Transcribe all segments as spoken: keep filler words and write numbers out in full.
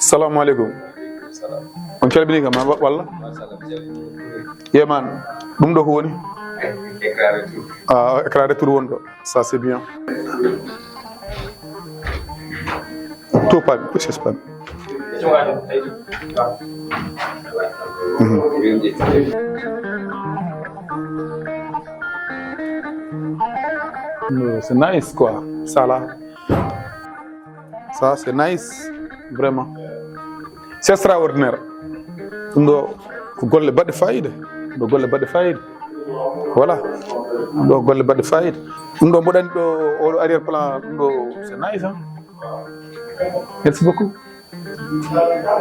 Salamu aleykum. On calmini kam, ma wa-, walla? Yeman, ɗum ɗo ko woni? Ah, écran retour woni ɗo. Ça, c'est bien. To paami, ko ses paami. Mhm. No, c'est nice quoi. Ça là. Ça, c'est nice, vraiment. C'est extraordinaire. Ɗum ɗo ko golle baɗɗe fayida. Ɗum ɗo golle baɗɗe fayida. Voilà. Ɗum ɗo golle baɗɗe fayida. Ɗum ɗo mboɗani ɗo oɗo arrière plan, ɗum ɗo c'est nice, hein. Merci beaucoup.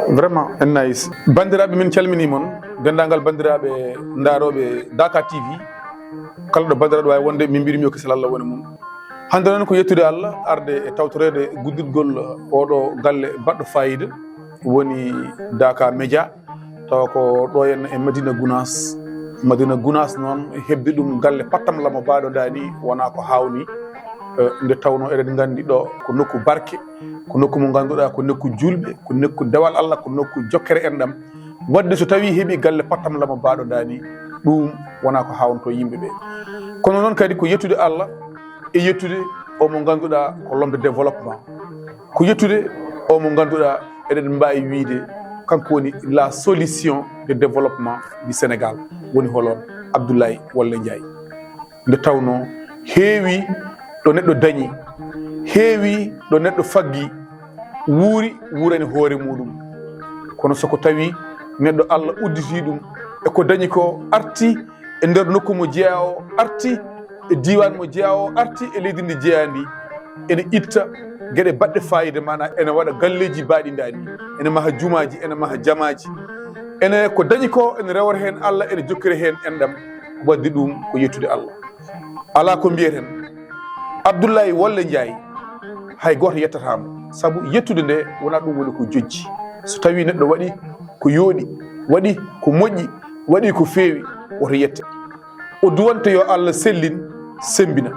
Vraiment, en nice. Banndiraaɓe, min calminii mon. Denndaangal banndiraaɓe ndaarooɓe Daka T V. Kala ɗo banndiraaɗo waawi wonde, min mbiɗi mi yo kisal Allah wone mum. Hannde noon ko yettude Allah, arde e tawtoreede gudditgol oɗo galle baɗɗo fayida, woni Daka Media, tawa ko ɗo henna e Madina Gunaas. Madina Gunaas noon, heɓde ɗum galle pattam lamo baaɗo ndaani, wonaa ko haawnii. Eh, nde tawnoo eɗen nganndi ɗo ko nokku barke, ko nokku mo ngannduɗaa ko nokku juulɓe, ko nokku dewal Allah, ko nokku jokkere enɗam. Waɗde so tawii heɓii galle pattam lamo baaɗo ndaani, ɗum wonaa ko haawnto yimɓe ɓe. Kono noon kadi ko yettude Allah e yettude o mo ngannduɗaa ko l'homme de développement. Ko yettude o mo ngannduɗaa eɗen mbaawi wiyde kanko woni la solution de développement du Sénégal. Woni hol on? Abdoulaye Wallé Ndiaye. Nde tawnoo heewi ɗo neɗɗo dañi, heewi ɗo neɗɗo faggi, wuuri, wuurani hoore muuɗum. Kono so ko tawi neɗɗo Allah udditii ɗum, e ko dañi ko arti e nder nokku mo jeyaa o, arti e diiwaan mo jeyaa o, arti e leydi ndi jeyaa ndi, ene itta geɗe baɗɗe faayiida, maanaa ene waɗa galleeji baaɗi ndaani, ene maha jumaaji, ene maha jamaaji, ene ko dañi ko, ene rewora heen Allah, ene jokkira heen enɗam, waɗde ɗum ko yettude Allah. Alaa ko mbiyeten. Abdoulaye Wallé Ndiaye, hay gooto yettataa mo, sabu yettude nde wonaa ɗum woni ko jojji. So tawii neɗɗo waɗi ko yooɗi, waɗi ko moƴƴi, waɗi ko feewi, woto yette. O duwante yo Allah sellin, semmbina.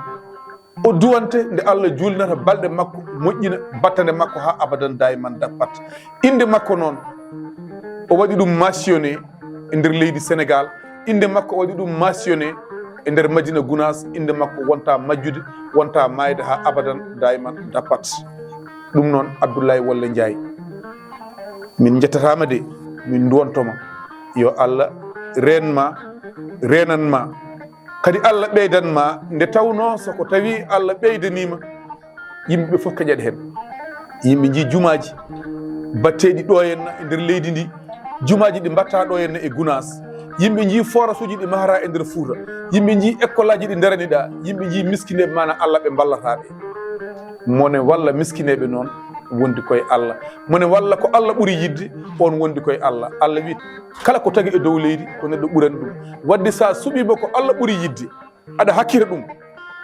O duwante nde Allah juulnata balɗe makko, moƴƴina battane makko haa abadan daayiman dappat. Innde makko noon, o waɗi ɗum mentionné e nder leydi Sénégal. Innde makko waɗi ɗum mentionné e nder Madina Gunaas. Innde makko wonta majjude, wonta maayde haa abadan daayiman dappat. Ɗum noon, Abdoulaye Wallé Ndiaye, min njettataama de, min nduwantoma. Yo Allah reen ma, reenan ma. Kadi Allah ɓeydan ma, nde tawnoo so ko tawi Allah ɓeydaniima, yimɓe ɓe fof keƴat heen. Yimɓe njii jumaaji batteeɗi ɗo henna e nder leydi ndi, jumaaji ɗi mbatta ɗo henna e Gunaas. Yimɓe njii forasuuji ɗi mahata e nder Fuuta. Yimɓe njii ekkolaaji ɗi ndaraniɗaa. Yimɓe njii miskineeɓe, maanaa Allah ɓe mballataa ɓe. Mo ne walla miskineeɓe noon wondi koye Allah. Mo ne walla ko Allah ɓuri yiɗde, oon wondi koye Allah. Allah wi, kala ko tagi e dow leydi, ko neɗɗo ɓurani ɗum. Waɗde so a suɓiima ko Allah ɓuri yiɗde, aɗa hakkita ɗum,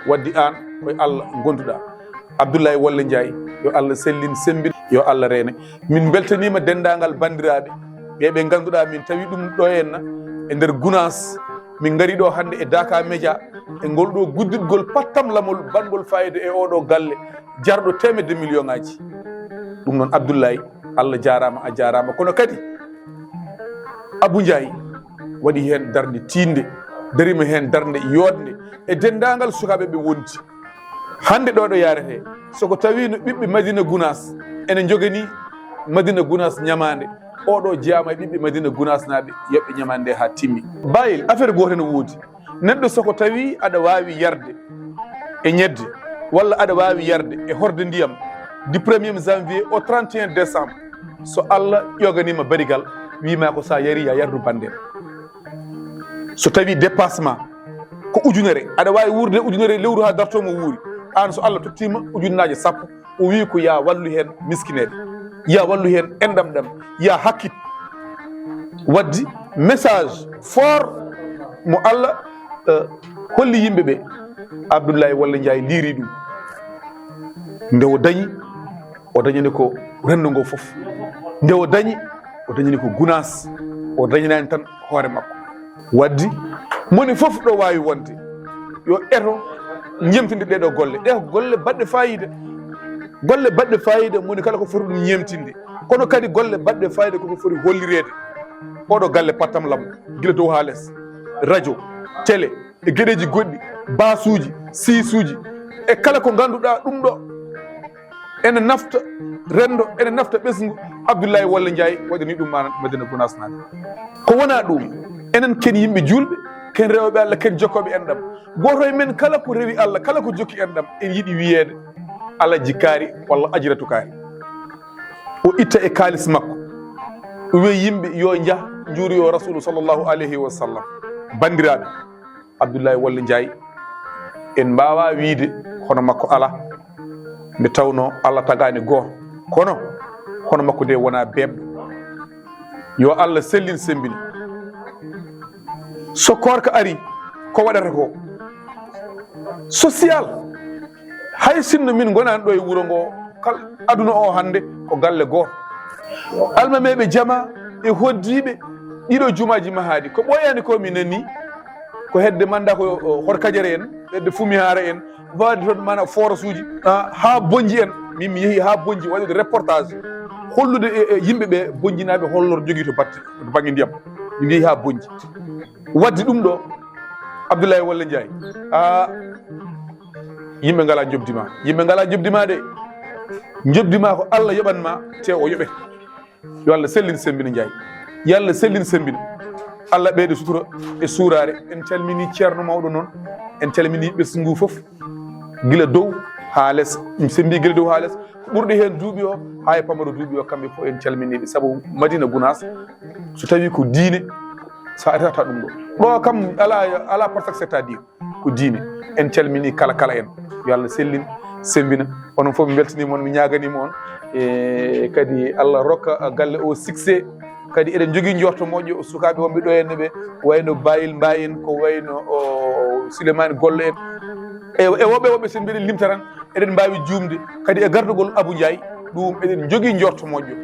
waɗde aan koye Allah ngonduɗaa. Abdoulaye Wallé Ndiaye, yo Allah sellin, semmbin, yo Allah reene. Min mbeltaniima denndaangal banndiraaɓe ɓe ɓe ngannduɗaa min tawi ɗum ɗo henna e nder Gunaas. Min ngari ɗo hannde e Daka Media e ngol ɗo gudditgol pattam lamol baɗngol faayiida e oɗo galle jarɗo teemedde million ŋaaji. Ɗum noon, Abdoulaye, Allah jaaraama, a jaaraama. Kono kadi, Abou Ndiaye waɗi heen darnde tiiɗnde, dariima heen darnde yooɗnde e denndaangal sukaaɓe ɓe wondi. Hannde ɗo ɗo yaretee, so ko tawi no ɓiɓɓe Madina Gunaas ene njoganii Madina Gunaas ñamaande, oɗo jeyaama e ɓiɓɓe Madina Gunaasnaaɓe, yoɓɓe ñamaande nde haa timmi. Bayil, affaire gooto ene woodi. Neɗɗo so ko tawi aɗa waawi yarde e ñebbe, walla aɗa waawi yarde e horde ndiyam du premier janvier au trente et un décembre, so Allah ƴoganiima barigal, wiima ko so a yari, ya yardu banndel. So tawi dépassement ko ujunere, aɗa waawi wuurde ujunere lewru haa darto mo wuuri, aan so Allah tottiima ujunnaaje sappo, o wii ko ya wallu heen miskineeɓe. Ya wallu heen enɗam ɗam, ya hakkit. Waddi message fort mo Allah eh, holli yimɓe ɓe. Abdullahi Walla Njaay liiri ɗum. Nde o dañi, o dañani ko renndo ngo fof. Nde o dañi, o dañani ko Gunaas, o dañanaani tan hoore makko. Waddi moni fof ɗo waawi wonde, yo eto ñemtinde ɗee ɗoo golle. Ɗee ko golle baɗɗe faayiida. Golle baɗɗe faayiida, moni kala ko foti ɗum ñemtinde. Kono kadi golle baɗɗe faayiida koko foti hollireede. Oɗo galle pattam lam, gila dow haa les, radio, télé, e geɗeeji goɗɗi, baasuuji, siisuuji, e kala ko ngannduɗaa ɗum ɗo ene nafta renndo, ene nafta ɓesngu. Abdullahi Walla Njaay waɗani ɗum maana Madina Gunaas naaɓe. Ko wonaa ɗum, enen ken yimɓe juulɓe, ken rewɓe Allah, ken jokkooɓe enɗam. Gooto e men kala ko rewi Allah, kala ko jokki enɗam, en yiɗi wiyeede Alhaji Kaari walla Ajiratu Kaari. O itta e kaalis makko. O wiya yimɓe yo njah njuuroyo Rasulu sallallahu alayhi wa sallam. Banndiraaɓe, Abdullahi Walla Njaay, en mbaawaa wiyde hono makko alaa. Nde tawnoo Allah tagaani gooto, kono hono makko nde wonaa beeɓɗo. Yo Allah sellin semmbina. So koorka arii, ko waɗata ko? Social. Hay sinno min ngonaani ɗo e wuro ngo, kal aduna o hannde ko galle gooto. Almameeɓe jamaa e hoɗdiiɓe, ɗiɗo jumaaji mahaaɗi. Ko ɓooyaani ko mi nanii, ko hedde mannda ko o, Horkajere en, hedde Fumihaara en, waɗde toon mana forage uji, ah, haa Bonnji en. Min mi yehi haa Bonnji waɗude reportage, hollude e, e yimɓe ɓe Bonnjinaaɓe hol lor jogii to batte, to bannge ndiyam. Min yehi haa Bonnji. Waddi ɗum ɗo, Abdullahi Walla Njaay. Ah, yimɓe ngalaa njoɓdi ma. Yimɓe ngalaa njoɓdi ma de. Njoɓdi ma ko Allah yoɓan ma, te o yoɓe. Yo Allah sellin semmbina Njaay. Yo Allah sellin semmbina. Allah ɓeyda sutura e suuraare. En calminii ceerno mawɗo noon. En calminii ɓesngu ngu fof. Gila dow haa les. Min sembi gila dow haa les. Ko ɓurɗo heen duuɓi o, haa e pamaro duuɓi o, kamɓe fof en calminii ɓe. Sabu Madina Gunaas, so tawii ko diine, so a artata ɗum ɗo. Ɗo kam alaa, alaa par ce que c'est à dire. Ko diine. En calminii kala, kala en. Yo Allah sellin, semmbina. Onon fof mi weltaniima on, mi ñaaganiima on. E kadi Allah rokka galle o succès. Kadi eɗen njogii njorto moƴƴo, sukaaɓe wonɓe ɗo henne ɓe, wayno Bayil Mbaye en, ko wayno o Souleymane Gollo en. E, e woɓɓe, woɓɓe so mbiɗen limta tan, eɗen mbaawi juumde. Kadi e gardugol Abou Ndiaye, ɗum eɗen njogii njorto moƴƴo.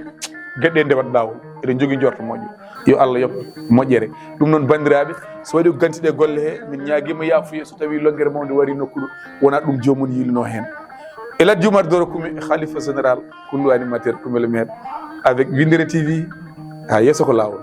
Geɗe ɗe ndewat laawol, eɗen njogii njorto moƴƴo. Yo Allah yoɓ moƴƴere. Ɗum noon, banndiraaɓe, so waɗi ko ganti ɗe golle he, min ñaagiima yaafuya so tawii lonngere mawnde warii nokku ɗo, wonaa ɗum joomum yiilnoo heen. Elhadji Oumar Doro Koumé, Khalifa Général, kullu animateur Koumé le maire, avec Windere T V, haa yeeso ko laawol.